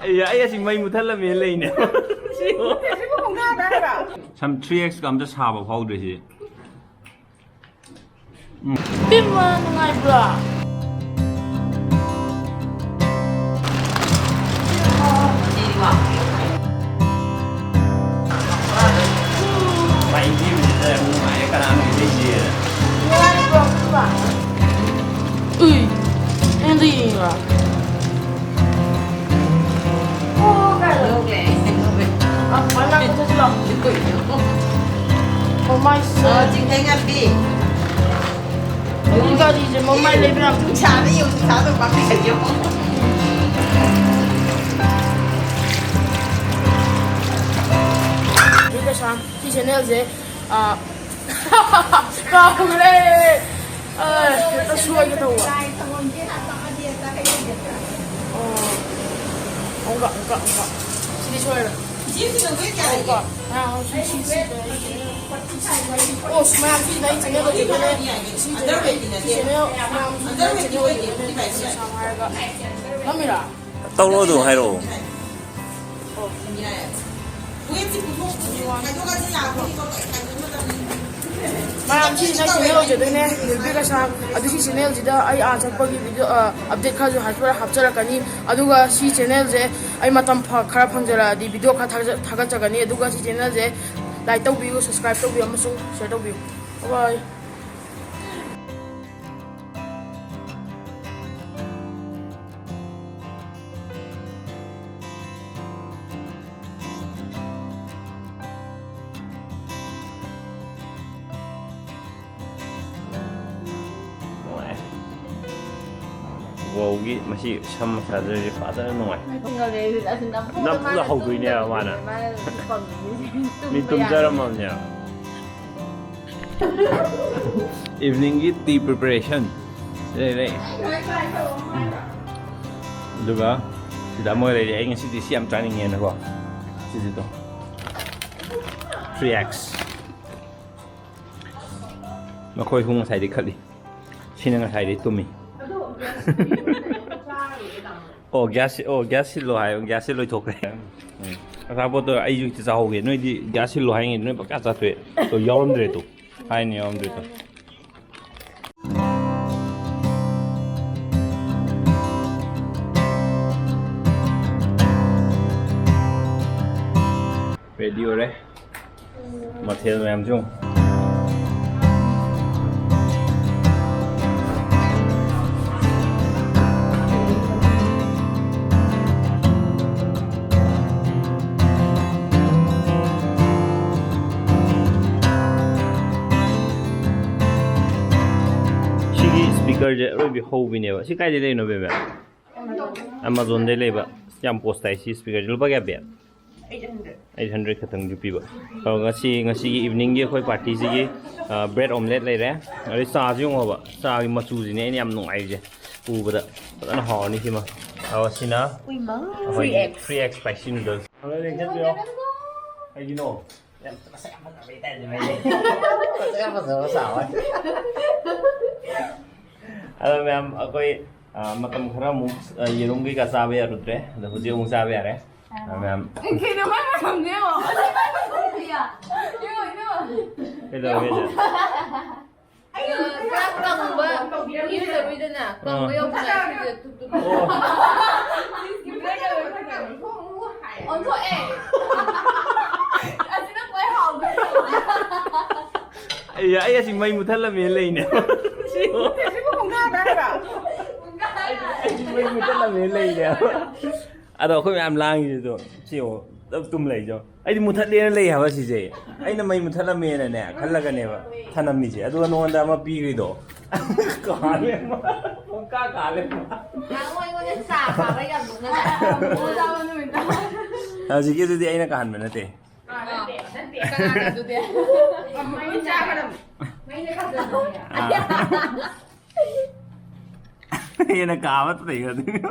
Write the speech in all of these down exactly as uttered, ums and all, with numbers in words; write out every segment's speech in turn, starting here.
ꯑꯩ ꯑꯩ ꯑꯁꯤ ꯃꯩ ꯃꯨꯊꯠꯂꯝꯃꯦ ꯂꯩꯅꯦ꯫ ꯁꯤꯕꯨ ꯍꯧꯅꯗ꯭ꯔꯥ? ꯁꯝ ꯊ꯭ꯔꯤ ꯑꯦꯛꯁꯀ ꯑꯝꯇ ꯁꯥꯕ ꯐꯥꯎꯗ꯭ꯔꯤ ꯁꯤ꯫ ꯏꯕꯦꯝꯃ, ꯅꯨꯡꯉꯥꯏꯕ꯭ꯔꯣ? ꯃꯩ ꯊꯤꯕꯁꯤꯗ ꯌꯥꯝ ꯅꯨꯡꯉꯥꯏꯌꯦ, ꯀꯅꯥꯅꯣ ꯏꯁꯩ ꯁꯤꯌꯦ? ꯅꯨꯡꯉꯥꯏꯕ꯭ꯔꯣ, ꯄꯨꯄꯥ? ꯎꯏ, ꯑꯩꯉꯣꯟꯗ ꯌꯦꯡꯉꯤꯔꯣ? ꯑꯣ, ꯀꯥꯏꯗ? ꯂꯧꯔꯦ, ꯂꯧꯔꯦ꯫ ꯑ, ꯃꯃꯥꯏ ꯃꯨꯊꯠꯁꯤ ꯂꯥꯎ꯫ ꯀꯩꯅꯣ? ꯃꯃꯥꯏꯁꯦ꯫ ꯑꯣ, ꯆꯤꯡꯈꯩꯉꯥꯟꯕꯤ꯫ ꯑꯩꯒꯤ ꯒꯥꯔꯤꯁꯦ ꯃꯃꯥꯏ ꯂꯩꯕ꯭ꯔꯥ? ꯅꯨꯡꯁꯥꯗ ꯌꯦꯡꯉꯨ, ꯅꯨꯡꯁꯥꯗ ꯄꯥꯝꯕꯤ ꯌꯦꯡꯉꯨ꯫ ꯀꯩꯁꯥꯝ, ꯁꯤ ꯆꯦꯅꯦꯜꯁꯦ, ꯑ, ꯀꯥꯎꯈ꯭ꯔꯦ꯫ ꯑ, ꯍꯦꯛꯇ ꯁꯣꯏꯒꯦ ꯇꯧꯕ꯫ ꯑꯣ꯫ ꯑꯃꯨꯛꯀ, ꯑꯃꯨꯛꯀ, ꯑꯃꯨꯛꯀ꯫ ꯁꯤꯗꯤ ꯁꯣꯏꯔꯣꯏ꯫ ꯑꯃꯨꯛꯀ꯫ ꯑ, ꯁꯤ, ꯁꯤ, ꯁꯤ, ꯁꯤ꯫ ꯑꯣ, ꯁꯨꯃꯥꯏꯅ ꯁꯤꯗ ꯑꯩ ꯆꯦꯅꯦꯜ ꯂꯩꯖꯗꯦꯅꯦ꯫ ꯁꯤ ꯆꯦꯅꯦꯜ, ꯁꯤ ꯆꯦꯅꯦꯜ ꯃꯌꯥꯝꯁꯤꯗ ꯑꯩ ꯆꯦꯅꯦꯜ ꯂꯩꯖꯗꯦꯅꯦ꯫ ꯁꯝ ꯍꯥꯏꯔꯒ꯫ ꯉꯝꯃꯤꯔꯥ? ꯇꯧꯔꯣ ꯑꯗꯨ ꯍꯥꯏꯔꯛꯑꯣ꯫ ꯑꯣ꯫ ꯃꯌꯥꯝ ꯁꯤꯁꯤꯅ ꯆꯦꯅꯦꯜ ꯑꯣꯏꯖꯗꯣꯏꯅꯦ, ꯅꯤꯜꯕꯤ ꯀꯩꯁꯥꯝ꯫ ꯑꯗꯨ ꯁꯤ ꯆꯦꯅꯦꯜꯁꯤꯗ ꯑꯩ ꯑꯥ ꯆꯠꯄꯒꯤ ꯚꯤꯗꯤꯑꯣ, ꯑ, ꯑꯞꯗꯦꯠ ꯈꯔꯁꯨ ꯍꯥꯞꯆꯔꯛ-, ꯍꯥꯞꯆꯔꯛꯀꯅꯤ꯫ ꯑꯗꯨꯒ ꯁꯤ ꯆꯦꯅꯦꯜꯁꯦ ꯑꯩ ꯃꯇꯝ ꯐ-, ꯈꯔ ꯐꯪꯖꯔꯛꯑꯗꯤ ꯚꯤꯗꯤꯑꯣ ꯈꯔ ꯊꯥꯒꯠꯆ-, ꯊꯥꯒꯠꯆꯒꯅꯤ꯫ ꯑꯗꯨꯒ ꯁꯤ ꯆꯦꯅꯦꯜꯁꯦ ꯂꯥꯏꯛ ꯇꯧꯕꯤꯌꯨ, ꯁꯕꯁꯀ꯭ꯔꯥꯏꯕ ꯇꯧꯕꯤꯌꯨ ꯑꯃꯁꯨꯡ ꯁꯤꯌꯔ ꯇꯧꯕꯤꯌꯨ꯫ ꯕꯥꯏ꯫ ꯅꯨꯡꯉꯥꯏ꯫ ꯋꯥꯎꯒꯤ ꯃꯁꯤ ꯁꯝ ꯃꯁꯥꯖꯔꯁꯦ ꯐꯖꯅ ꯅꯨꯡꯉꯥꯏ꯫ ꯅꯝꯐꯨꯗ ꯍꯧꯗꯣꯏꯅꯦꯕ ꯃꯥꯅ꯫ ꯃꯤ ꯇꯨꯝꯖꯔꯝꯃꯕꯅꯦꯕ꯫ Eveningꯒꯤ tea preparation꯫ ꯂꯩ, ꯂꯩ꯫ ꯎꯝ꯫ ꯑꯗꯨꯒ ꯁꯤꯗ ꯑꯃ ꯂꯩꯔꯦ꯫ ꯑꯩ ꯉꯁꯤꯗꯤ ꯁꯤ ꯌꯥꯝ ꯆꯥꯅꯤꯡꯉꯦꯅꯀꯣ꯫ ꯁꯤꯁꯤꯗꯣ꯫ Three X. ꯃꯈꯣꯏ ꯑꯍꯨꯝ ꯉꯁꯥꯏꯗꯤ ꯈꯠꯂꯤ꯫ ꯁꯤꯅ ꯉꯁꯥꯏꯗꯤ ꯇꯨꯝꯃꯤ꯫ ꯑꯣ, ꯒ꯭ꯌꯥꯁ, ꯑꯣ, ꯒ꯭ꯌꯥꯁ ꯁꯤꯜꯂꯣ ꯍꯥꯏꯌꯣ, ꯒ꯭ꯌꯥꯁꯁꯦ ꯂꯣꯏꯊꯣꯛꯈ꯭ꯔꯦ꯫ ꯎꯝ꯫ ꯑꯆꯥꯄꯣꯠꯇꯣ ꯑꯩꯁꯨ ꯍꯦꯛꯇ ꯆꯥꯍꯧꯒꯦ꯫ ꯅꯣꯏꯗꯤ ꯒ꯭ꯌꯥꯁ ꯁꯤꯜꯂꯣ ꯍꯥꯏꯉꯩꯗ ꯅꯣꯏ ꯄꯪꯆꯥ ꯆꯥꯊꯣꯛꯑꯦ꯫ ꯑꯗꯣ ꯌꯥꯎꯔꯝꯗ꯭ꯔꯦ ꯇꯨ꯫ ꯍꯥꯏꯅꯤ ꯌꯥꯎꯔꯝꯗ꯭ꯔꯦ ꯇꯨ꯫ ꯔꯦꯗꯤ ꯑꯣꯏꯔꯦ꯫ ꯃꯊꯦꯜ ꯃꯌꯥꯝꯁꯨ ꯌꯦꯡꯉꯨ꯫ ꯁꯤꯒꯤ ꯁ꯭ꯄꯤꯀꯔꯁꯦ ꯑꯔꯣꯏꯕꯤ ꯍꯧꯕꯤꯅꯦꯕ꯫ ꯁꯤ ꯀꯥꯏꯗꯩ ꯂꯩꯔꯤꯅꯣ, ꯕꯦꯕꯦ? ꯑꯦꯃꯥꯖꯣꯟꯗꯩ ꯂꯩꯕ꯫ ꯌꯥꯝ ꯄꯣꯁ ꯇꯥꯏ ꯁꯤ ꯁ꯭ꯄꯤꯀꯔꯁꯦ꯫ ꯂꯨꯄꯥ ꯀꯌꯥ ꯄꯤ? Eight hundred. ꯑꯩꯠ ꯍꯟꯗ꯭ꯔꯦꯠ ꯈꯛꯇꯪꯁꯨ ꯄꯤꯕ꯫ ꯑꯗꯣ ꯉꯁꯤ, ꯉꯁꯤꯒꯤ ꯏꯚꯤꯅꯤꯡꯒꯤ ꯑꯩꯈꯣꯏ ꯄꯥꯔꯇꯤꯁꯤꯒꯤ, ꯑ, ꯕ꯭ꯔꯦꯗ ꯑꯣꯝꯂꯦꯠ ꯂꯩꯔꯦ꯫ ꯑꯗꯩ ꯆꯥꯁꯨ ꯌꯦꯡꯉꯣꯕ꯫ ꯆꯥꯒꯤ ꯃꯆꯨꯁꯤꯅꯦ ꯑꯩꯅ ꯌꯥꯝ ꯅꯨꯡꯉꯥꯏꯔꯤꯁꯦ꯫ ꯎꯕꯗ ꯐꯖꯅ ꯍꯥꯎꯔꯅꯤ ꯁꯤꯃ꯫ ꯑꯗꯣ ꯁꯤꯅ ꯎꯏꯃꯥ꯫ ꯑꯩꯈꯣꯏꯒꯤ three X. Three X spicy noodles. Hello, ꯌꯦꯡꯁꯤꯟꯕꯤꯌꯣ꯫ ꯀꯩꯒꯤꯅꯣ? ꯌꯥꯝ ꯃꯁꯛ ꯌꯥꯝ ꯐꯖꯕꯩ ꯇꯥꯏꯞꯅꯦ ꯃꯥꯏꯁꯦ꯫ ꯃꯁꯛ ꯌꯥꯝ ꯐꯖꯕ ꯁꯥꯕ ꯋꯥꯅꯤ꯫ ꯑꯗꯣ ꯃꯌꯥꯝ, ꯑꯩꯈꯣꯏ, ꯑ, ꯃꯇꯝ ꯈꯔ ꯑꯃꯨꯛ, ꯑ, ꯌꯦꯔꯨꯝ ꯀꯩꯀꯥ ꯆꯥꯕ ꯌꯥꯔꯨꯗ꯭ꯔꯦ꯫ ꯑꯗꯣ ꯍꯧꯖꯤꯛ ꯑꯃꯨꯛ ꯆꯥꯕ ꯌꯥꯔꯦ꯫ ꯑ, ꯃꯌꯥꯝ꯫ ꯀꯩꯅꯣ ꯃꯥꯏ ꯃꯇꯝꯅꯦ ꯌꯦꯡꯉꯣ꯫ ꯌꯦꯡꯉꯣ, ꯌꯦꯡꯉꯣ꯫ ꯀꯩꯗꯧꯔꯒꯦ, ꯆꯦ? ꯈꯔ ꯀꯪꯕ ꯏꯔꯨꯖꯔꯨꯏꯗꯅ, ꯀꯪꯕ ꯑꯥ꯫ ꯌꯧꯗꯅ ꯏꯔꯨꯖ-, ꯊꯨꯞ-, ꯊꯨꯞ-, ꯑꯣ꯫ ꯑꯣꯟꯊꯣꯛꯑꯦ꯫ ꯑꯁꯤꯅ ꯈ꯭ꯋꯥꯏ ꯍꯥꯎꯗꯣꯏꯅꯦ꯫ ꯑꯩ, ꯑꯩ ꯑꯁꯤ ꯃꯩ ꯃꯨꯊꯠꯂꯝꯃꯦ ꯂꯩꯅꯦ꯫ ꯁꯤꯕꯨ ꯄꯨꯡꯈꯥꯏ ꯇꯥꯔꯕ? ꯑꯩ, ꯑꯩ ꯃꯩ ꯃꯨꯊꯠꯂꯝꯃꯦ ꯂꯩꯅꯦ꯫ ꯑꯗꯣ ꯑꯩꯈꯣꯏ ꯃꯌꯥꯝ ꯂꯥꯡꯉꯤꯁꯤꯗꯣ ꯁꯤ ꯌꯦꯡꯉꯣ, ꯇꯞ ꯇꯨꯝ ꯂꯩꯖꯣ꯫ ꯑꯩꯗꯤ ꯃꯨꯊꯠꯂꯦꯅ ꯂꯩ ꯍꯥꯏꯕ ꯁꯤꯁꯦ꯫ ꯑꯩꯅ ꯃꯩ ꯃꯨꯊꯠꯂꯝꯃꯦꯅꯅꯦ ꯈꯜꯂꯒꯅꯦꯕ ꯊꯅꯝꯃꯤꯁꯦ꯫ ꯑꯗꯨꯒ ꯅꯉꯣꯟꯗ ꯑꯃ ꯄꯤꯈ꯭ꯔꯤꯗꯣ꯫ ꯀꯥꯜꯂꯦ ꯃꯥ꯫ ꯄꯨꯡꯀꯥ ꯀꯥꯜꯂꯦ ꯃꯥ꯫ ꯅꯍꯥꯟꯃꯨꯛ ꯑꯩꯉꯣꯟꯗ ꯆꯥ ꯀꯥꯕ ꯌꯥꯝ ꯅꯣꯛꯅꯕ꯫ ꯆꯥꯕ ꯅꯨꯃꯤꯠꯇ꯫ ꯍꯧꯖꯤꯛꯀꯤꯗꯨꯗꯤ ꯑꯩꯅ ꯀꯥꯍꯟꯕ ꯅꯠꯇꯦ꯫ ꯑꯥ, ꯅꯠꯇꯦ, ꯅꯠꯇꯦ꯫ ꯀꯅꯥꯅ ꯑꯗꯨꯗꯤ? ꯂꯣꯏ ꯆꯥꯒꯗꯕꯅꯤ꯫ ꯃꯩꯅ ꯀꯥꯖꯕꯅꯦ꯫ ꯑꯥ꯫ ꯍꯦꯟꯅ ꯀꯥꯕ ꯂꯩꯈ꯭ꯔꯗꯤ꯫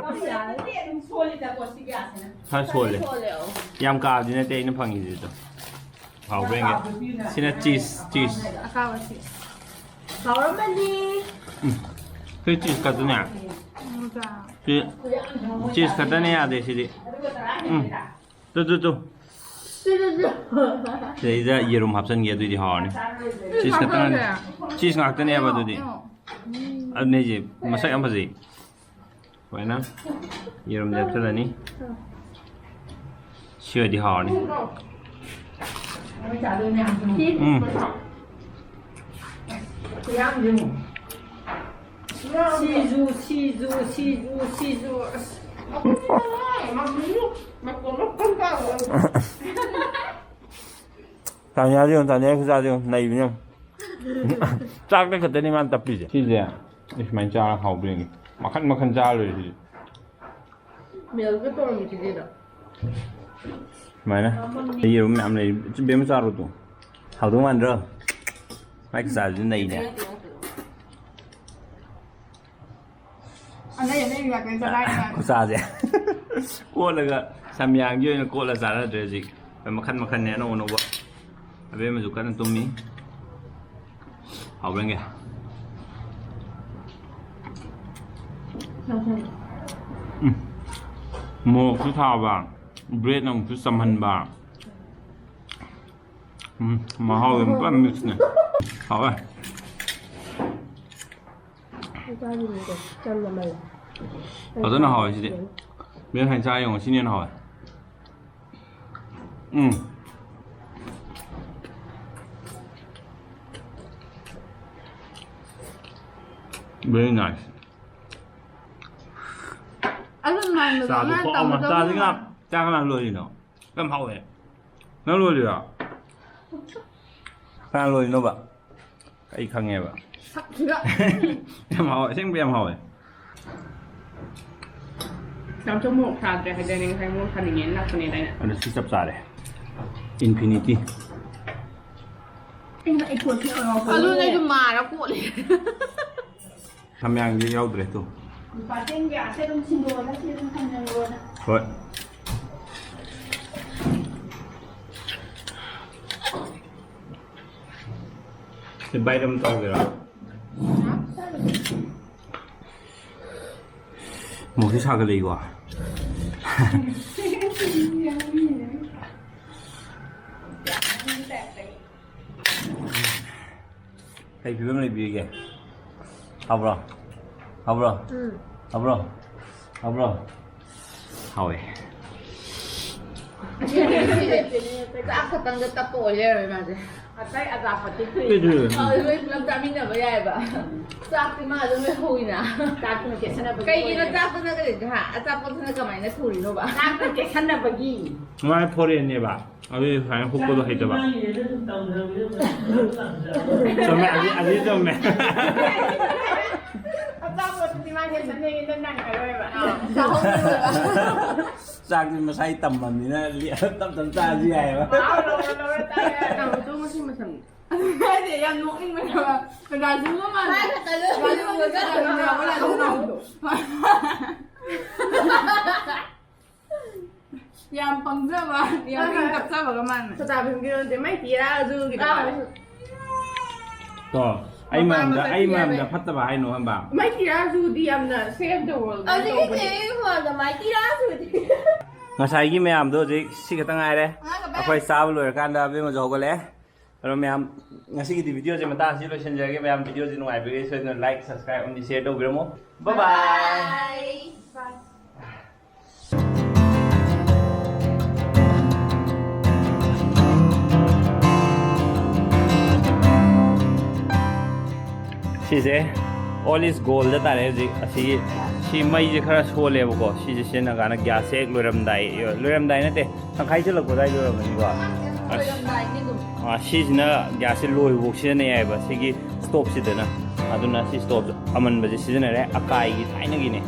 ꯌꯥꯔꯗꯤ ꯑꯗꯨꯝ ꯁꯣꯜꯂꯤꯗꯀꯣ ꯁꯤ ꯒ꯭ꯌꯥꯁꯁꯤꯅ꯫ ꯈꯔ ꯁꯣꯜꯂꯦ꯫ ꯁꯣꯜꯂꯦ, ꯑꯧ꯫ ꯌꯥꯝ ꯀꯥꯕꯗꯤ ꯅꯠꯇꯦ ꯑꯩꯅ ꯐꯪꯉꯤꯁꯤꯗꯣ꯫ ꯍꯥꯎꯕ꯭ꯔꯥ ꯌꯦꯡꯒꯦ꯫ ꯁꯤꯅ ꯆꯤꯁ, ꯆꯤꯁ꯫ ꯑꯀꯥꯕ ꯆꯤꯁ꯫ ꯍꯥꯎꯔꯝꯃꯅꯤ꯫ ꯎꯝ꯫ ꯁꯤ ꯆꯤꯁ ꯀꯠꯇꯨꯅꯦ꯫ ꯁꯤ ꯆꯤꯁ ꯈꯛꯇꯅ ꯌꯥꯗꯦ ꯁꯤꯗꯤ꯫ ꯎꯝ꯫ ꯇꯨ, ꯇꯨ, ꯇꯨ꯫ ꯁꯤꯗꯩꯗ ꯌꯦꯔꯨꯝ ꯍꯥꯞꯆꯤꯟꯒꯦ, ꯑꯗꯨꯏꯗꯤ ꯍꯥꯎꯔꯅꯤ꯫ ꯆꯤꯁ ꯈꯛꯇꯅ, ꯆꯤꯁ ꯉꯥꯛꯇꯅꯦꯕ ꯑꯗꯨꯗꯤ꯫ ꯑꯗꯨꯅꯦ ꯍꯥꯏꯁꯦ, ꯃꯁꯛ ꯌꯥꯝ ꯐꯖꯩ꯫ ꯁꯨꯃꯥꯏꯅ ꯌꯦꯔꯨꯝꯁꯦ ꯍꯥꯞꯆꯤꯜꯂꯅꯤ꯫ ꯁꯤ ꯑꯣꯏꯗꯤ ꯍꯥꯎꯔꯅꯤ꯫ ꯎꯝ꯫ ꯁꯤꯖꯨ, ꯁꯤꯖꯨ, ꯁꯤꯖꯨ, ꯁꯤꯖꯨ꯫ ꯑꯁ꯫ ꯇꯥꯅꯤꯌꯥꯁꯦ ꯌꯦꯡꯉꯨ, ꯇꯥꯅꯤꯌꯥꯒꯤ ꯈꯨꯆꯥꯁꯦ ꯌꯦꯡꯉꯨ, ꯅꯩꯕꯅꯦ ꯌꯦꯡꯉꯨ꯫ ꯆꯥꯛꯇ ꯈꯛꯇꯅꯤ ꯃꯥꯅ ꯇꯞꯄꯤꯁꯦ꯫ ꯁꯤꯁꯦ ꯁꯨꯃꯥꯏꯅ ꯆꯥꯔ ꯍꯥꯎꯕ꯭ꯔꯥ ꯌꯦꯡꯒꯦ꯫ ꯃꯈꯟ ꯃꯈꯟ ꯆꯥꯔ ꯂꯣꯏꯔꯦ ꯁꯤꯗꯤ꯫ ꯃꯦꯜꯒ ꯇꯧꯔꯝꯃꯤꯁꯤꯗꯤꯗꯣ꯫ ꯁꯨꯃꯥꯏꯅ ꯌꯦꯔꯨꯝ ꯃꯌꯥꯝ ꯂꯩ꯫ ꯕꯦꯝꯃ ꯆꯥꯔꯣ ꯇꯨ꯫ ꯍꯥꯎꯗꯧ ꯃꯥꯟꯗ꯭ꯔꯣ? ꯃꯥꯏ ꯈꯨꯆꯥꯁꯤꯗꯤ ꯅꯩꯅꯦ꯫ ꯑꯅꯩ ꯑꯅꯩꯕ ꯉꯥꯛꯇꯅꯦ ꯆꯂꯥꯏꯅ꯫ ꯈꯨꯆꯥꯁꯦ꯫ ꯀꯣꯠꯂꯒ ꯁꯝꯌꯥꯡꯒꯤ ꯑꯣꯏꯅ ꯀꯣꯠꯂ ꯆꯥꯔꯗ꯭ꯔꯦ ꯍꯧꯖꯤꯛ꯫ ꯃꯈꯟ ꯃꯈꯟꯅꯦ ꯑꯅꯧ ꯑꯅꯧꯕ꯫ ꯑꯕꯦꯝꯃꯁꯨ ꯀꯟꯅ ꯇꯨꯝꯃꯤ꯫ ꯍꯥꯎꯕ꯭ꯔꯥ ꯌꯦꯡꯒꯦ꯫ ꯎꯝ꯫ ꯃꯣꯔꯣꯛꯁꯨ ꯊꯥꯕ, ꯕ꯭ꯔꯦꯗꯅ ꯑꯃꯨꯛꯁꯨ ꯆꯝꯍꯟꯕ꯫ ꯎꯝ, ꯃꯍꯥꯎꯗꯤ ꯄꯨꯔꯥ ꯃꯤꯛꯁꯅꯦ꯫ ꯍꯥꯎꯋꯦ꯫ ꯆꯥꯅꯤꯡꯉꯤꯗꯣ ꯆꯝꯅ ꯃꯜꯂꯦ꯫ ꯐꯖꯅ ꯍꯥꯎꯋꯦ ꯁꯤꯗꯤ꯫ ꯕꯦꯝ ꯉꯁꯥꯏ ꯆꯥ ꯌꯦꯡꯉꯣ, ꯁꯤꯅ ꯍꯦꯟꯅ ꯍꯥꯎꯋꯦ꯫ ꯎꯝ꯫ Very nice꯫ ꯑꯗꯨ ꯅꯍꯥꯟ ꯆꯥꯗꯣ ꯅꯍꯥꯟ ꯈꯣꯛ ꯑꯃ ꯇꯝꯕꯗꯣ ꯆꯥꯁꯤ ꯉꯥ-, ꯆꯥ ꯀꯅꯥ ꯂꯣꯏꯔꯤꯅꯣ? ꯌꯥꯝ ꯍꯥꯎꯋꯦ꯫ ꯅꯪ ꯂꯣꯏꯔꯤꯔꯣ? ꯀꯅꯥ ꯂꯣꯏꯔꯤꯅꯣꯕ? ꯑꯩ ꯈꯪꯉꯦꯕ꯫ ꯁꯛꯁꯤꯒ꯫ ꯌꯥꯝ ꯍꯥꯎꯋꯦ, ꯑꯁꯦꯡꯕ ꯌꯥꯝ ꯍꯥꯎꯋꯦ꯫ ꯌꯥꯝꯁꯨ ꯃꯣꯔꯣꯛ ꯁꯥꯗ꯭ꯔꯦ ꯍꯥꯏꯗꯥꯏꯅꯦ? ꯉꯁꯥꯏ ꯃꯣꯔꯣꯛ ꯁꯥꯅꯤꯡꯉꯦꯅ ꯂꯥꯛꯄꯅꯦꯗꯥꯏꯅꯦ? ꯑꯗꯨ ꯁꯤ ꯆꯞ ꯆꯥꯔꯦ꯫ Infinity꯫ ꯑꯩꯅ ꯑꯩ ꯀꯣꯠꯁꯤ ꯑꯣꯏꯔꯣ꯫ ꯑꯗꯨꯅꯦ ꯑꯩꯁꯨ ꯃꯥꯔ ꯀꯣꯠꯂꯦ꯫ ꯁꯝꯌꯥꯡꯗꯤ ꯌꯥꯎꯗ꯭ꯔꯦ ꯇꯨ꯫ ꯂꯨꯄꯥ ꯆꯦꯡꯒꯤ ꯑꯥꯁꯦ ꯑꯗꯨꯝ ꯁꯤꯟꯗꯣꯛꯑꯣꯗ, ꯁꯤ ꯑꯗꯨꯝ ꯊꯝꯖꯜꯂꯣꯗ꯫ ꯍꯣꯏ꯫ ꯁꯤ bite ꯑꯃ ꯇꯧꯒꯦꯔꯥ? ꯃꯣꯛꯁꯤ ꯁꯥꯒꯠꯂꯛꯏꯀꯣ꯫ ꯀꯩ ꯐꯤꯕꯝ ꯂꯩꯕꯤꯔꯤꯒꯦ? ꯍꯥꯎꯕ꯭ꯔꯣ? ꯍꯥꯎꯕ꯭ꯔꯣ? ꯎꯝ꯫ ꯍꯥꯎꯕ꯭ꯔꯣ? ꯍꯥꯎꯕ꯭ꯔꯣ? ꯍꯥꯎꯋꯦ꯫ ꯆꯥꯛ ꯈꯛꯇꯪꯗ ꯇꯞꯄ ꯑꯣꯏ ꯂꯩꯔꯝꯃꯦ ꯃꯥꯁꯦ꯫ ꯑꯇꯩ ꯑꯆꯥꯄꯣꯠꯇꯤ ꯐ꯭ꯔꯤ꯫ ꯀꯩꯗꯧꯔꯤꯅꯣ? ꯑ, ꯂꯣꯏ ꯄꯨꯂꯞ ꯆꯥꯃꯤꯟꯅꯕ ꯌꯥꯏꯑꯕ꯫ ꯆꯥꯛꯇꯤ ꯃꯥ ꯑꯗꯨꯝ ꯂꯣꯏꯍꯧꯋꯤꯅ꯫ ꯆꯥꯛꯇꯨꯅ ꯀꯦꯠꯁꯟꯅꯕꯒꯤ ꯀꯩꯒꯤꯅꯣ ꯑꯣꯏꯔꯦ꯫ ꯆꯥꯛꯇꯨꯅ ꯀꯩꯗ-, ꯍꯥ? ꯑꯆꯥꯄꯣꯠꯇꯨꯅ ꯀꯃꯥꯏꯅ ꯊꯨꯔꯤꯅꯣꯕ? ꯆꯥꯛꯇꯨ ꯀꯦꯠꯁꯟꯅꯕꯒꯤ꯫ ꯃꯥꯏ ꯐꯣꯔꯦꯟꯅꯦꯕ꯫ ꯑꯗꯨꯗꯤ ꯁꯨꯃꯥꯏꯅ ꯍꯨꯛꯄꯗꯣ ꯍꯩꯇꯕ꯫ ꯆꯨꯝꯃꯦ, ꯑꯗꯨ, ꯑꯗꯨ ꯆꯨꯝꯃꯦ꯫ ꯑꯆꯥꯄꯣꯠꯇꯨꯗꯤ ꯃꯥ ꯀꯦꯠꯁꯟꯅꯩꯌꯦ, ꯅꯪ ꯅꯪꯉꯔꯣꯏꯕ꯫ ꯑꯥ, ꯆꯥꯍꯧꯗ꯭ꯔꯦꯕ꯫ ꯆꯥꯛꯇꯤ ꯃꯁꯥꯏ ꯇꯝꯃꯕꯅꯤꯅ ꯂꯤ-, ꯇꯞ ꯇꯞ ꯆꯥꯔꯁꯨ ꯌꯥꯏꯑꯕ꯫ ꯃꯍꯥꯎ ꯂꯧꯔ ꯂꯧꯔ ꯆꯥ ꯌꯥꯏ꯫ ꯇꯥꯃꯣꯗꯣ ꯃꯁꯤ ꯃꯁꯝ ꯍꯥꯏꯗꯤ ꯌꯥꯝ ꯅꯣꯛꯅꯤꯡꯕꯅꯦꯕ꯫ ꯔꯥꯖꯨꯒ ꯃꯥꯟꯅ꯫ ꯃꯥꯏ ꯈꯛꯇ ꯂꯣꯏ ꯔꯥꯖꯨꯒ ꯃꯥꯟꯅ꯫ ꯔꯥꯖꯨꯒ ꯃꯥꯟꯅ꯫ ꯌꯥꯝ ꯄꯪꯖꯕ, ꯌꯥꯝ ꯏꯪ ꯇꯞꯆꯕꯒ ꯃꯥꯟꯅ꯫ ꯁꯣꯇꯥ ꯚꯤꯝꯒꯤꯗꯣ ꯅꯠꯇꯦ, ꯃꯥꯏ ꯇꯤꯌꯥꯔꯥ ꯔꯥꯖꯨꯒꯤꯗꯣ ꯑꯥ꯫ ꯃꯥꯜꯂꯦ꯫ ꯀꯣ, ꯑꯩ ꯃꯄꯥ ꯃꯔꯝꯗ, ꯃꯁꯛ ꯑꯩ ꯊꯤ ꯃꯔꯝꯗ ꯍꯥꯏꯕ꯫ ꯐꯠꯇꯕ ꯍꯥꯏꯅꯣ ꯍꯥꯏꯕ꯫ ꯃꯥꯏ ꯇꯤꯌꯥꯔꯥ ꯔꯥꯖꯨꯗꯤ ꯌꯥꯝꯅ save the world ꯍꯧꯖꯤꯛꯀꯤ ꯇꯧꯕꯅꯦ꯫ ꯆꯦ ꯃꯥꯟꯗ ꯃꯥꯏ ꯇꯤꯌꯥꯔꯥ ꯔꯥꯖꯨꯗꯤ꯫ ꯉꯁꯥꯏꯒꯤ ꯃꯌꯥꯝꯗꯣ ꯍꯧꯖꯤꯛ ꯁꯤ ꯈꯛꯇ ꯉꯥꯏꯔꯦ꯫ ꯉꯥꯏꯈꯣ, ꯕꯥꯏ꯫ ꯑꯩꯈꯣꯏ ꯆꯥꯕ ꯂꯣꯏꯔꯀꯥꯟꯗ ꯑꯕꯦꯝꯃꯁꯨ ꯍꯧꯒꯠꯂꯛꯑꯦ꯫ ꯑꯗꯣ ꯃꯌꯥꯝ, ꯉꯁꯤꯒꯤꯗꯤ video ꯁꯦ ꯃꯇꯥꯡ ꯑꯁꯤ ꯂꯣꯏꯁꯤꯟꯖꯔꯒꯦ꯫ ꯃꯌꯥꯝ, video ꯁꯦ ꯅꯨꯡꯉꯥꯏꯕꯤꯔꯒꯗꯤ ꯁꯣꯏꯗꯅ like, subscribe ꯑꯃꯗꯤ share ꯇꯧꯕꯤꯔꯝꯃꯣ꯫ Bye bye꯫ Bye. Bye. ꯁꯤꯁꯦ all is gold ꯇꯥꯔꯦ ꯍꯧꯖꯤꯛ꯫ ꯑꯁꯤꯒꯤ, ꯁꯤ ꯃꯩꯁꯦ ꯈꯔ ꯁꯣꯜꯂꯦꯕꯀꯣ꯫ ꯁꯤꯁꯦ ꯁꯤꯖꯤꯟꯅ ꯀꯥꯟꯗ gas ꯁꯦ ꯍꯦꯛ ꯂꯣꯏꯔꯝꯗꯥꯏ, ꯂꯣꯏꯔꯝꯗꯥꯏ ꯅꯠꯇꯦ, ꯇꯪꯈꯥꯏ ꯆꯜꯂꯛꯄ ꯑꯗꯨꯋꯥꯏꯗ ꯑꯣꯏꯔꯝꯒꯅꯤꯀꯣ꯫ ꯑꯁ꯫ ꯂꯣꯏꯔꯝꯗꯥꯏꯅꯤ ꯑꯗꯨꯝ꯫ ꯑꯥ, ꯁꯤꯁꯤꯅ gas ꯁꯦ ꯂꯣꯏꯕꯐꯥꯎ ꯁꯤꯖꯤꯟꯅ ꯌꯥꯏꯑꯕ, ꯁꯤꯒꯤ stove ꯁꯤꯗꯅ꯫ ꯑꯗꯨꯅ ꯁꯤ stove ꯑꯃꯟꯕꯁꯦ ꯁꯤꯖꯤꯟꯅꯔꯦ, ꯑꯀꯥꯏꯒꯤ ꯊꯥꯏꯅꯒꯤꯅꯦ꯫